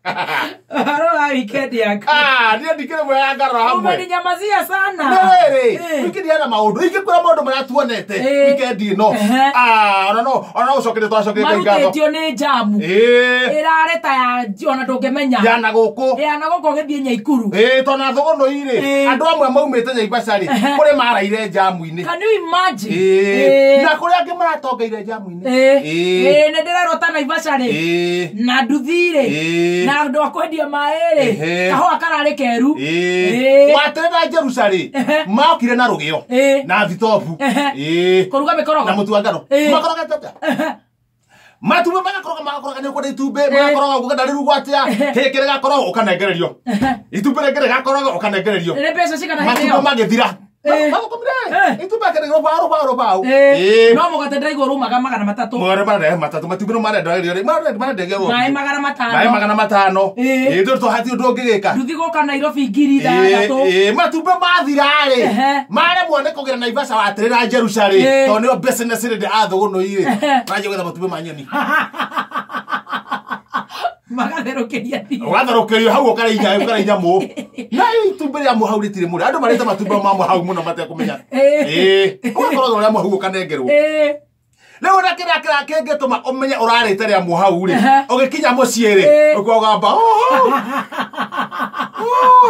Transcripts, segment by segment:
Ũhoro wa weekend yaku. Ah, niĩ ndikĩrĩ mwega ngarora hamwe. Umeninyamazia sana. Rĩrĩ, Eh. wikendi hena maũndũ ingĩkwĩra maũndũ marĩa tuonete Eh. wikendi ĩno. Ehe. Ah, ona no ũcokerie twacokerie ngatho. Marutĩtio nĩ njamu. Ĩĩ. Ĩrarĩ ta ya ona ndũngĩmenya. Ya na gũkũ. Ya na gũkũ ũgĩthiĩ Nyaikuru. Ĩĩ, tondũ na thũgũnũ rĩ, Eh. andũ amwe maumĩte Naivasha rĩ, Ehe. kũrĩ maraire njamu-inĩ. Can you imagine? Ĩĩ. Eh. Na kũrĩ angĩ maratongeire njamu-inĩ. Eh. Ĩĩ. Eh, nĩ ndĩrerwo ta Naivasha rĩ. Ĩĩ. Na nduthi rĩ. Ĩĩ. Na andũ a kwendia maĩ rĩ. Ehe. Kahũa kararĩ keru. Ĩĩ. Ĩĩ. Watĩrĩ na Jerusa rĩ, Ehe. mokire na rũgĩo. Ĩĩ. Na thitobu. Ehe. Ĩĩ. Kũruga mĩkorogo. Na mũtu wa ngano. Ĩĩ. Makorogete atĩa? Matumbĩ magakoroga magakoroga nĩ ũkwenda itumbĩ magakoroga ũkwenda rĩrugwo atĩa gĩkĩ rĩgakoroga ũkanengererio itumbĩ rĩngĩ rĩgakoroga ũkanengererio Nĩ mbeca cigana hĩndĩ matumbĩ ĩyo? magĩthira Ĩĩ. mathũkũmire Ĩĩ. itumbĩ akĩrĩ rũbaũ rũbaũ rũbaũ Eh. No mũgate ndĩraigua ũrumaga 300. Mũgate mararehe matatũ matumbĩ no marenderio marenderio Maĩ maĩ 500. 500 Ĩĩ. ĩĩ tondũ hati ũndũ ũngĩgĩka Nduthi gũka Nairobi 6,000. Ĩĩ, matumbĩ mathira-rĩ Ehe. maremwo nĩ kũgĩra Naivasha watĩrĩ na Jerusa rĩ Ĩĩ. tondũ nĩo business rĩ a thũgũnũ-rĩ Ehe. maranjia gwetha matumbĩ ma nyoni Magatherũkĩria thiri. ũgatherũkĩrio hau ũkarĩa ũkarĩa nyamũ na itumbĩ rĩa mũhau rĩtirĩ mũrĩ andũ marĩte matumbĩ ma mũhau mũno matekũmenya Ĩĩ. ĩĩ ũgakorwo rĩa mũhau ũkanengerwo Eh. rĩu na kĩrĩa kĩrĩa kĩngĩtũma ũmenye ũrarĩte rĩa mũhau rĩ Ehe. ũgĩkinya mũciĩ rĩ Ĩĩ. ũkogamba "Ũhũ! Ũhũ!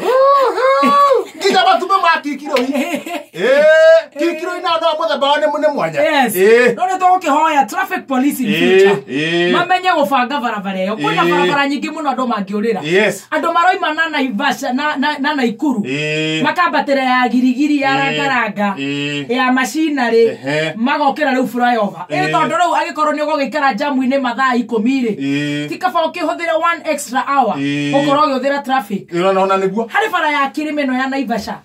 Ũhũ!" nginya matumbĩ ma kikiroi ĩĩ kikiroi nao no mũthemba wao nĩ mwanya Yes. Ĩĩ. No nĩ tũgũkĩhoya traffic police in Ĩĩ, future. ĩĩ. Mamenye gũbanga barabara ĩyo. Kwĩna Ĩĩ. barabara nyingĩ mũno andũ mangĩũrĩra. Yes. Andũ maroima na Naivasha na Naikuru. Ĩĩ. Makambatĩra ya girigiri ya Ĩĩ. rangaranga. Ĩĩ. Ya macinarĩ. Ehe. Magokĩra rĩu flyover. Ĩĩ Ĩĩ. tondũ rĩu angĩkorwo nĩ ũgũgĩikara jamu-inĩ mathaa 10 rĩ. Ĩĩ. Ti kaba ũkĩhũthĩre one extra hour. Ĩĩ. Ũkorwo ũgĩhũthĩra traffic. Ĩĩ, ona nĩguo Harĩ bara ya kĩrĩma ĩno ya Naivasha.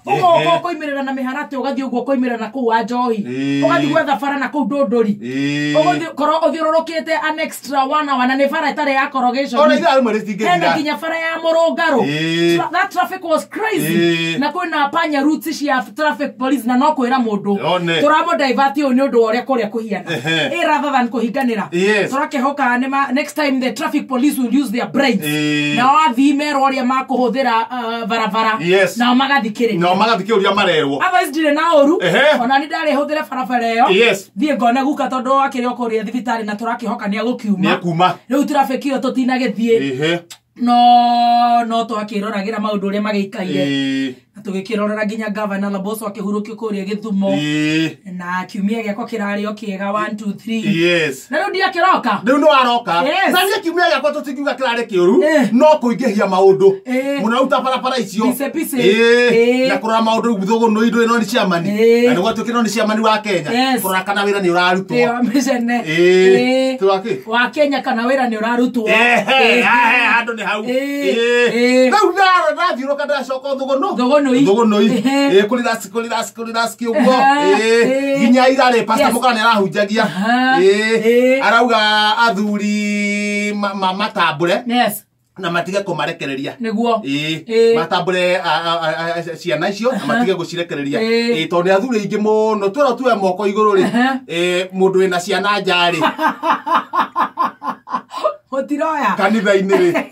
Ehe. Ũgoka ũkoimĩrĩra na mĩharatĩ ũgathiĩ ũguo ũkoimĩrĩra na kũu wa Njohi. Ĩĩ. Ũgathiĩ gwetha bara na kũu Ndũndũri. Ĩĩ. Ũgũthiĩ korwo ũthiũrũrũkĩte an extra one hour na nĩ bara ĩtarĩ ya corrugation. Ona ithaa rĩmwe Hena rĩtingĩthira nginya bara ya Mũrũngarũ. Ĩĩ. That traffic was crazy. Ĩĩ. Na kwĩna panya routes cia traffic police na no kwĩra mũndũ. One. Tũramũ divert ũyũ nĩ ũndũ wa ũrĩa kũrĩa kũhiana. Ehe. Ĩ rather than kũhinganĩra. Yes. Tũrakĩhoka nĩ next time the traffic police will use their brains. Ĩĩ. Nao athii merwo ũrĩa makũhũthĩra barabara. Yes. Nao magathikĩrĩria. nao magathikĩrĩria marerwo Otherwise ndirĩ na ũru. Ehe. Ona ni ndarĩ hũthĩre barabara ĩyo. Yes. Thiĩ ngone guka tondũ akĩrĩ o kũrĩa thibitarĩ na tũrakĩhoka nĩ egũkiuma. nĩekuma Rĩu traffic ĩyo tũtinagĩthiĩ Ĩhĩ. no twakĩroragĩra maũndũ ũrĩa magĩikaire Ĩĩ. na tũgĩkĩrorera nginya gavana Laboso akĩhurũkio kũrĩa Gĩthumo Ĩĩ. na kiumia gĩakwa kĩrarĩ o kĩega 1 2 3 Yes. na rĩu ndiakĩroka rĩu nĩ waroka Yes. na niĩ kiumia gĩakwa tũtingiuga kĩrarĩ kĩũru Eh. no kũingĩhia maũndũ Eh. mũno rĩu ta barabara icio Pice, pice. Ĩĩ. Eh. na kũrora maũndũ rĩu thũgũnũ indo ĩno nĩ ciamani Eh. na nĩguo tuĩke no nĩ ciamani wa Kenya Yes. kũrora kana wĩra nĩ ũrarutwo Ĩyo mĩcene Ĩĩ. Tĩ wa kĩ? wa Kenya kana wĩra nĩ ũrarutwo Ehe, Ĩĩ. ahe, handũ nĩ hau Ĩĩ. Ĩĩ. Ĩĩ. rĩu ndathiũrũka ndacoka thũgũnũ Thũgũnũi. thũgũnũi Ehe. Ĩĩ, kũriraci kũriraci kũriraci ũguo Ehe. Ĩĩ. Ĩĩ. nginya ira rĩ pastor Yes. mũkana nĩarahunjagia Aha. Ĩĩ. Ĩĩ. arauga athuri matambũre Yes. na matige kũmarekereria Nĩguo. Ĩĩ. Ĩĩ. matambũre ciana icio na matige gũcirekereria Ĩĩ. Ĩĩ, tondũ nĩ athuri aingĩ mũno twerwo tuoe moko igũrũ rĩ Aha. Ĩĩ, mũndũ wĩna ciana nja rĩ Mũtiroya. kanitha-inĩ rĩ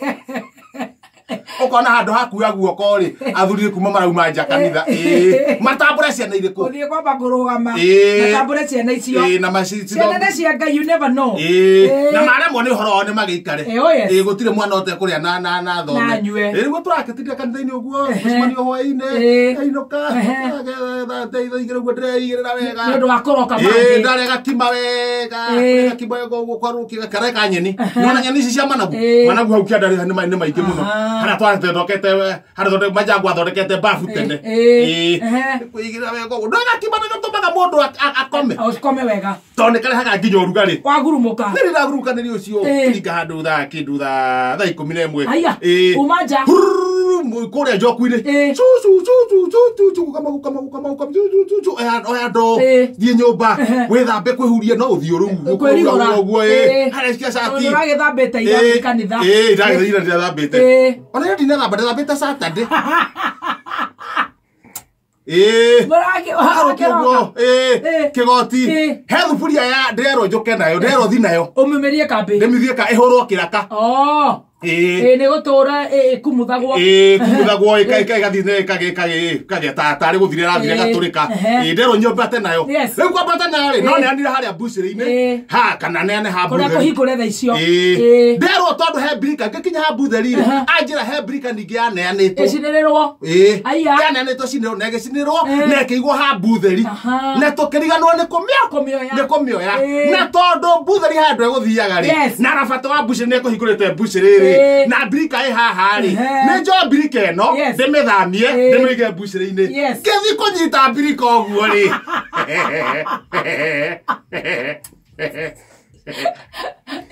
ũkona handũ hakuoya guoko rĩ athuri nĩ kuma marauma nja kanitha Ĩĩ. Matambũre ciana irĩkũ Gũthiĩ kwamba kũrũgama. Ĩĩ. Matambũre ciana icio. Ĩĩ, na maci- Ciana nĩ cia Ngai, you never know. Ĩĩ. Ĩĩ. Na maremwo nĩ ũhoro wao nĩ magĩikare Ĩĩ, oh yes. Ĩĩ, gũtirĩ mwana ũtekũrĩa na thome Na anyue. Ĩĩ, nĩguo tũrakĩtinda kanitha-inĩ ũguo Ehe. mũcemanio hwaĩ-inĩ Ĩĩ. ainũka Ehe. thaa igĩrĩ ũguo ndĩreigĩrĩra wega Nĩ ũndũ wa kũroka Ĩĩ, mangĩ. ndarĩa gakima wega Ĩĩ. kũrĩa gakima wega ũguo kwarũkia kareka nyeni nĩwona nyeni ici cia managu Ĩĩ. managu hau kĩanda nĩ maingĩ mũno Aha. harĩa twathondekete harĩa manjangu athondekete babu tene Ĩĩ. Ĩĩ. Ehe. Kwĩigĩrĩra wega ũguo ndũĩ gakima nĩ gatũmaga mũndũ akome Ũkome wega. tondũ nĩ karehaga nginya ũrugarĩ Wagurumũka. nĩ ndĩragurukanĩria ũcio Ĩĩ. kĩringa handũ thaa kĩndũ thaa 11 Haiya. Ĩĩ. Uma nja. Hururu, kũrĩa njoku-inĩ Ĩĩ. Cu, cu, cu, cu, cu, cu, cu, gũkama, gũkama, gũkama, gũkama, cu, cu, cu, cu. Oya ndoo Ĩĩ. thiĩ nyũmba Ehe. wĩthambe kwĩhuria no ũthiũ rĩu Kwĩrigũra. ũguo ĩĩ Ĩĩ. harĩa cia Tondũ cati ũragĩthambĩte ira Ĩĩ. wĩ kanitha. Ĩĩ, ndagĩtha ira ndĩrathambĩte Ĩĩ. ona ira ndinathamba ndathambĩte Saturday Ĩĩ. Mũrakĩ Ũguo, ĩĩ, Ĩĩ. kĩgoti Ĩĩ. he thuburia ya ndĩrerwo njũke nayo, ndĩrerwo thi nayo, Ũmĩmĩrie kambĩ. ndĩmithie ka ĩhũrwo kĩraka. Oh. Ĩĩ. Ĩĩ, nĩ gũtũra ĩkumuthagwo. Ĩĩ, kumuthagwo ĩgathiĩ ĩkagĩa tarĩ gũthira ĩrathira, Ĩĩ. ĩgatũrĩka. Ehe. Ĩĩ, nderwo nyũmbate nayo. Yes. Rĩu kwambata nayo rĩ, no Ĩĩ. neanire harĩa mbucĩrĩ-inĩ Ĩĩ. ha kana neane ha Kũrĩa mbutheri. kũhingũre thaa icio. Ĩĩ. Ĩĩ. Nderwo tondũ he mbirika ngĩkinya ha mbutheri rĩ, Aha. anjĩra he mbirika ningĩ yaneanĩtwo. Ĩcinĩrĩrwo. Ĩĩ. Aya. Yaneanĩtwo cinĩrwo na ĩgĩcinĩrwo Ĩĩ. na ĩkĩigwo ha mbutheri Aha. na tũkĩriganwo nĩ kũmĩoya. Kũmĩoya. Nĩ kũmĩoya. Ĩĩ. Na tondũ mbutheri handũ ĩgũthiaga rĩ, Yes. na rabata wa mbucĩrĩ nĩ ekũhingũrĩte mbucĩrĩ rĩ, Ĩĩ. na mbirika ĩ haha rĩ, Ehe. nĩ njoe mbirika ĩno, Yes. ndĩmĩthamie, Ĩĩ. ndĩmĩige mbucĩrĩ-inĩ. Yes. Ngĩthiĩ kũnyita mbirika ũguo rĩ,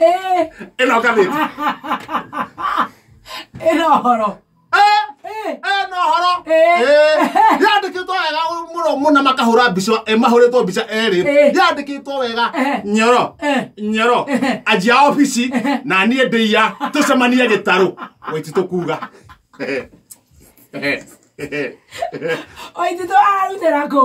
Ĩĩ. ĩno ngathĩti. Ĩno horo. Ĩĩ. Ĩĩ. Ĩno horo. Ĩĩ. Ĩĩ. Yandĩkĩtwo wega mũno mũno, makahũra mbica, mahũrĩtwo mbica erĩ. Ĩĩ. Yandĩkĩtwo wega. Ehe. Nyoro. Ehe. Nyoro. Ehe. Anjia obici na niĩ ndĩia tũcemanie gĩtarũ. Waititũ kuga. Waititũ ararutĩra kũ?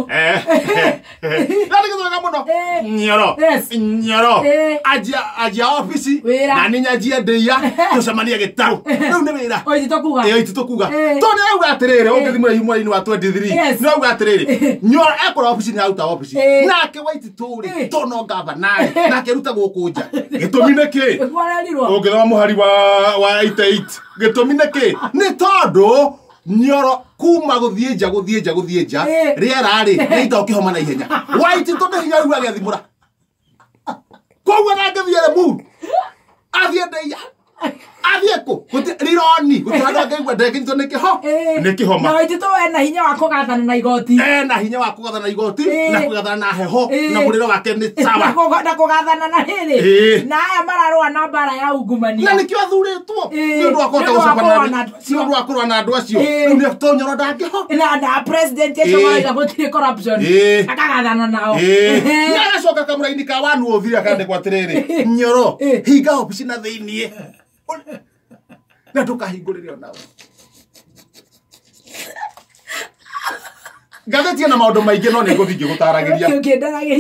Yandĩkĩtwo wega mũno. Ĩĩ. Nyoro. Yes. Nyoro. Ĩĩ. Anjia obici Wĩra. na niĩ nyanjie ndĩia tũcemanie gĩtarũ. Rĩu nĩ wĩra. Waititũ kuga. Ĩyo ititũ kuga. Ĩĩ. Tondũ nĩ arauga atĩrĩrĩ, ũngĩthiĩ mũraihu mweri-inĩ wa 23, Yes. nĩ arauga atĩrĩrĩ, Nyoro ekũra obici, nĩ aruta obici. Ĩĩ. Nake Waititũ rĩ, Ĩĩ. tondũ no ngavana rĩ, nake aruta gũkũ nja. Gĩtũmi nĩ kĩ? Nĩguo arerirwo. Ũngĩthoma mũhari wa 88, gĩtũmi nĩ kĩ? Nĩ tondũ Nyoro kuma gũthiĩ nja, gũthiĩ nja, gũthiĩ nja, Ĩĩ. rĩera rĩ rĩita ũkĩhoma na ihenya. Waititũ nĩ hinya rĩu agethimũra. Koguo ndangĩthiĩ Limuru, athiĩ Ndeia, athiĩ kũ? Rironi, gũtirĩ handũ angĩigua ndengĩnyitwo nĩ kĩho, Ĩĩ. nĩ kĩhoma. Na Waititũ ena hinya wa kũgathana na igoti. Ena hinya wa kũgathana igoti, Ĩĩ. na kũgathana na heho, Ĩĩ. na mũrĩro wake nĩ Na sawa. kũgathana na rĩrĩ. Ĩĩ. Na aya mararũa na mbara ya ungumania. Na nĩkĩo athurĩtwo. Ĩĩ. Nĩ ũndũ wa kũhota Nĩ ũndũ wa gũcabana kũrũa na andũ acio. nĩ ũndũ wa kũrũa na andũ acio. Ĩĩ. Rĩu nĩ to Nyoro ndangĩho. Na president acio Ĩĩ. marauga gũtirĩ corruption. Ĩĩ. Akagathana nao. Ĩĩ. Na agacoka kamũraini ka wanu ũthire akandĩkwo atĩrĩrĩ, Nyoro, Ĩĩ. hinga obici na thĩiniĩ na ndũkahingũrĩre onao. Ngathĩti ĩna maũndũ maingĩ no nĩ ngũthiĩ ngĩgũtaragĩria. Ũngĩndaragĩria.